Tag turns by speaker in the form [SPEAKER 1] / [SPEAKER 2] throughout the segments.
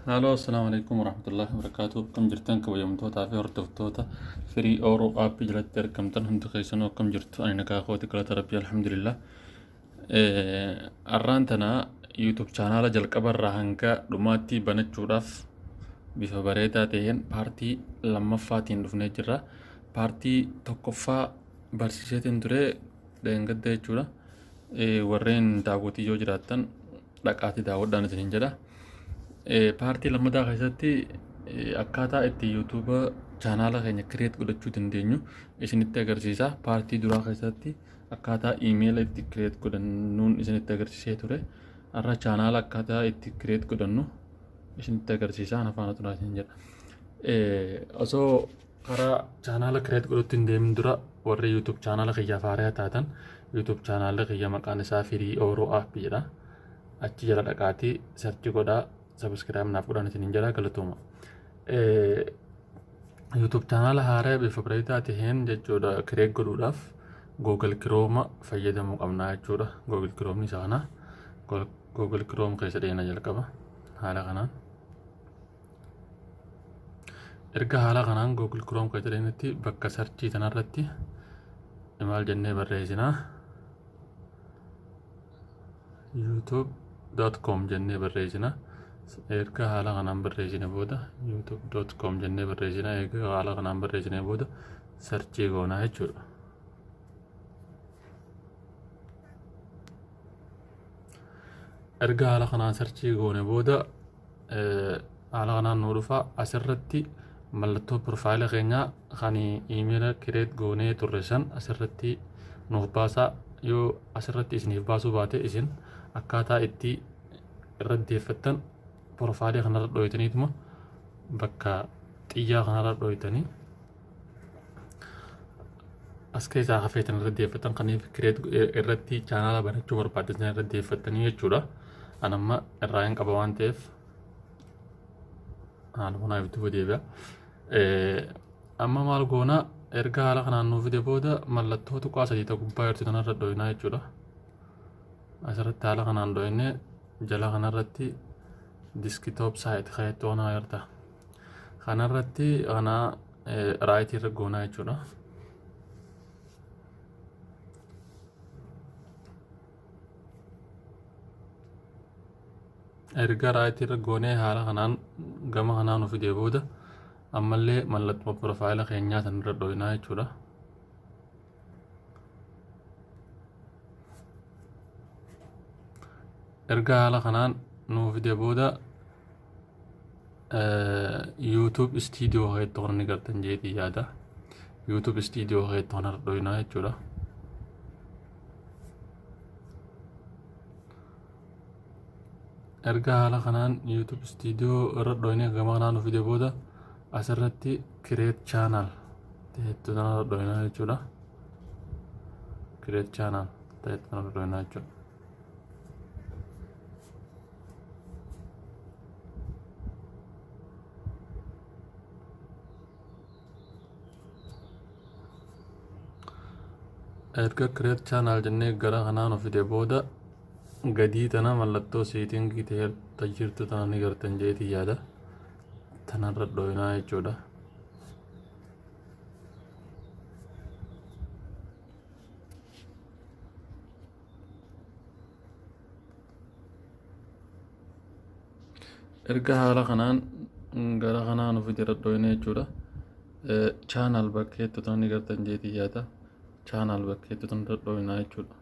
[SPEAKER 1] Haaloo, assalaamu alaikum warahmatullahi wabarakaatuh. Akkam jirtan kabajamtootaa fi hordoftoota Firii Ooroo aappii jalatti argamtan hundi keessanuu, akkam jirtu? Ani nagaa kooti, galata Rabbii, alhamdulillah. Arraan tana YouTube chaanaala jalqabarraa hanga dhumaatti banachuudhaaf bifa bareedaa ta'een paartii lammaffaatiin dhufnee jirra. Paartii tokkoffaa barsiiseetiin ture dheengadda jechuudha. Warreen daawwatii yoo jiraattan dhaqaatii daawwadhaan isiniin jedha. Paartii lammataa keessatti akkaataa itti YouTube chaanaala keenya create godhachuu dandeenyu isinitti agarsiisa. Paartii duraa keessatti akkaataa iimeela itti create godhannuun isinitti agarsiisee ture. Har'a chaanaala akkaataa itti create godhannu isinitti agarsiisa. Ana faana turaa isin jedha. Osoo karaa chaanaala create godhutti hin deemin dura, warri YouTube chaanaala kiyyaaf haaraa taatan, YouTube chaanaala kiyya maqaan isaa Firii Ooroo App jedha. Achi jala dhaqaatii search godhaa, subscribe naaf godhaan isiniin jedha, galatooma. YouTube chaanaala haaraa bifa bareedaa taheen jechuudha create godhuudhaaf Google Chrome fayyadamuu qabna jechuudha. Google Chrome isa kana. Google Chrome keessa deemna jalqaba haala kanaan. Erga haala kanaan Google Chrome keessa deemnetti, bakka search tanarratti maal jennee barreessinaa? youtube.com jennee barreessina. Erga haala kanaan barreessine booda, youtube.com jennee barreessina. Erga haala kanaan barreessine booda search goonaa jechuudha. Erga haala kanaan search goone booda haala kanaan nu dhufa. Asirratti mallattoo profile keenyaa kan iimeela create goonee turre san asirratti nuuf baasaa. Yoo asirratti isiniif baasuu baate, isin akkaataa itti irra deeffattan profile kanarra dhooytaniituma, bakka xiyyaa kanarra dhooytanii as keessaa hafeetan irra deeffattan, kaniif create irratti chaanaala banachuu barbaaddan irra deeffattanii jechuudha. An amma irraa hin qaba waan ta'eef haaluma kanaa itti deebi'a. Amma maal goona? Erga haala kanaan nuuf fide booda mallattoo tuqaa sadii ta'u gubbaa jirtu kanarra dho'inaa jechuudha. Asirratti haala kanaan dho'inee jala kanarratti desktop site kaa'ettu kana agarta. Kanarratti kana right irra goonaa jechuudha. Erga right irra goonee haala kanaan gama kanaan nu fidee booda, ammallee mallattoo profile keenyaa sanirra dho'inaa jechuudha. Erga haala kanaan nuu fide booda YouTube Studio keetti kan inni gartan jeetii yaada. YouTube Studio keetti kanarra dho'inaa jechuudha. Erga haala kanaan YouTube Studio irra dho'inee gama kanaan nu fide booda, asirratti create channel ta'ettu kanarra dho'inaa jechuudha. Create channel ta'ettu kanarra dho'inaa jechuudha. Erga create channel jennee gara kanaa nu fide booda, gadii tana mallattoo setting ta'ee jirtu tana ni gartan jeetii yaada, tanarra dho'inaa jechuudha. Erga haala kanaan gara kanaa nu fide irra dho'ine jechuudha. Channel bakkeettu tana ni gartan jeetii yaada. Channel bakkeettu tana irra dho'inaa jechuudha.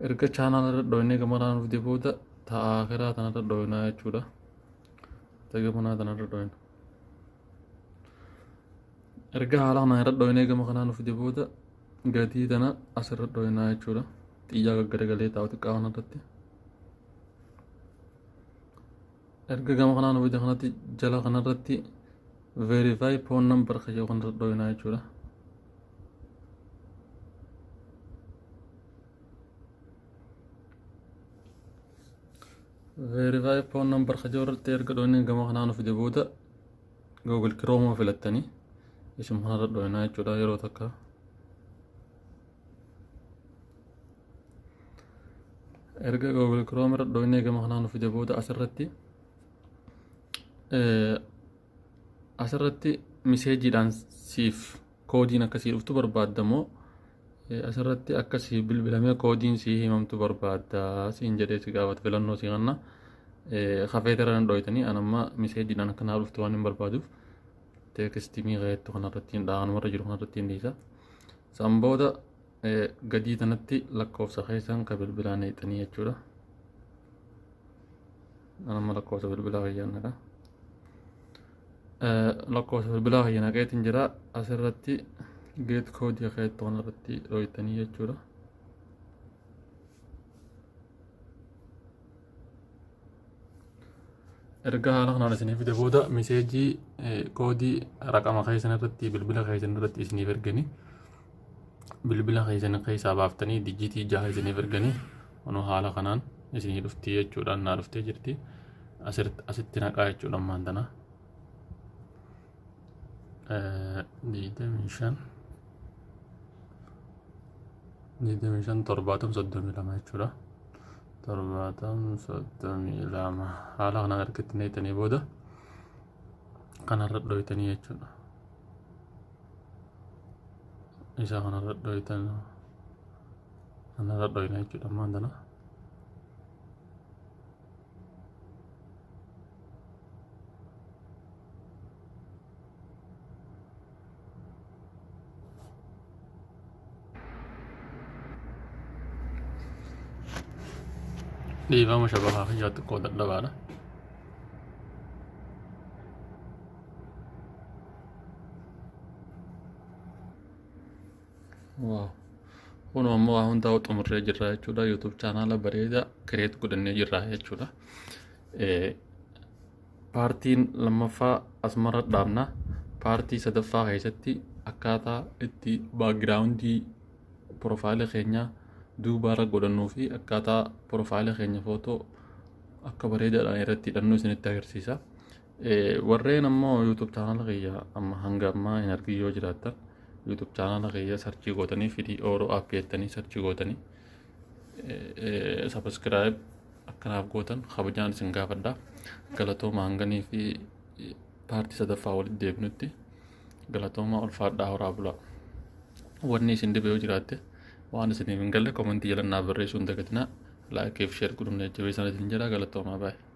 [SPEAKER 1] Erga channel irra dho'inee gama kanaa nu fide booda, ta'a akiraa tana irra dho'inaa jechuudha. Ta gamanaa tana irra dho'ina. Erga haala kanaan irra dho'inee gama kanaa nu fide booda, gatii tana asirra dho'inaa jechuudha. Xiyyaa gaggaragalee taa'u xiqqaa kanarratti. Erga gama kanaa nu fide kanatti jala kanarratti verify phone number kayyoo kanarra dho'inaa jechuudha. Verify phone number kayyoo irratti erga dho'inee gama kanaa nu fide booda, Google Chrome filattanii isuma kanarra dho'inaa jechuudha yeroo takka. Erga Google Chrome irra dhoofnee gama kanaan nu fide booda asirratti messageiidhaan siif koodiin akkasii dhuftu barbaadda moo asirratti akkasii bilbilamee koodiin sii himamtu barbaadda siin jedhee si gaafata, filannoo si kanna. Hafeetara irra dhooytanii anamma messageiidhaan akka naa dhuftu waan hin barbaaduuf text me keettu kanarratti hin dhahanumarra jiru kanarratti hin dhiisa. San booda gadii tanatti lakkoofsa keessan ka bilbilaan eexanii jechuudha. Anamma lakkoofsa bilbilaa kiyyaan naqa. Lakkoofsa bilbilaa kiyya naqeetiin jira, asirratti get code keettu kanarratti dhooytanii jechuudha. Erga haala kanaan isinii fide booda message koodii raqama keessan irratti, bilbila keessan irratti isiniif erganii, bilbila keessan keessaa baaftanii dijitii 6 isiniif erganii, kunoo haala kanaan isinii dhufti jechuudha. Naa dhuftee jirti, asitti naqaa jechuudha. Ammaan tana 25 25 70 32 jechuudha. 70 32 haala kanaan argattanii neetanii booda kanarra dhoytanii jechuudha. Isa kanarra dhoytan, kanarra dhoyna jechuudha ammaan tana. Dhiifama, shabakaa kiyyaa xiqqoo dadhabaadha. Wow. Kun ammoo waa hundaa'u xumurree jirra jechuudha. YouTube channel bareedaa create godhannee jirra jechuudha. Partiin lammaffaa asumarra dhaabna. Part sadaffaa keessatti akkaataa itti background profile keenyaa duubaarra godhannuu fi akkaataa profile keenya footoo akka bareedaadhaan irratti hidhannu isinitti agarsiisa. Warreen ammoo YouTube channel kiyya amma hanga ammaa hin argin yoo jiraattan, YouTube channel kiyya search gootanii, Fidii Ooroo App jettanii search gootanii subscribe akkanaaf gootan kabajaan isin gaafadha. Galatooma, hanganii fi part sadaffaa walitti deebinutti galatooma, ulfaadhaa, horaa bulaa. Wanni isin dhibe yoo jiraatte, waan isiniif hin galle comment jala naaf barreessuu hin dagatinaa. Like fi share godhuun jajjabeessan isin jedha. Galatoomaa, baay'ee.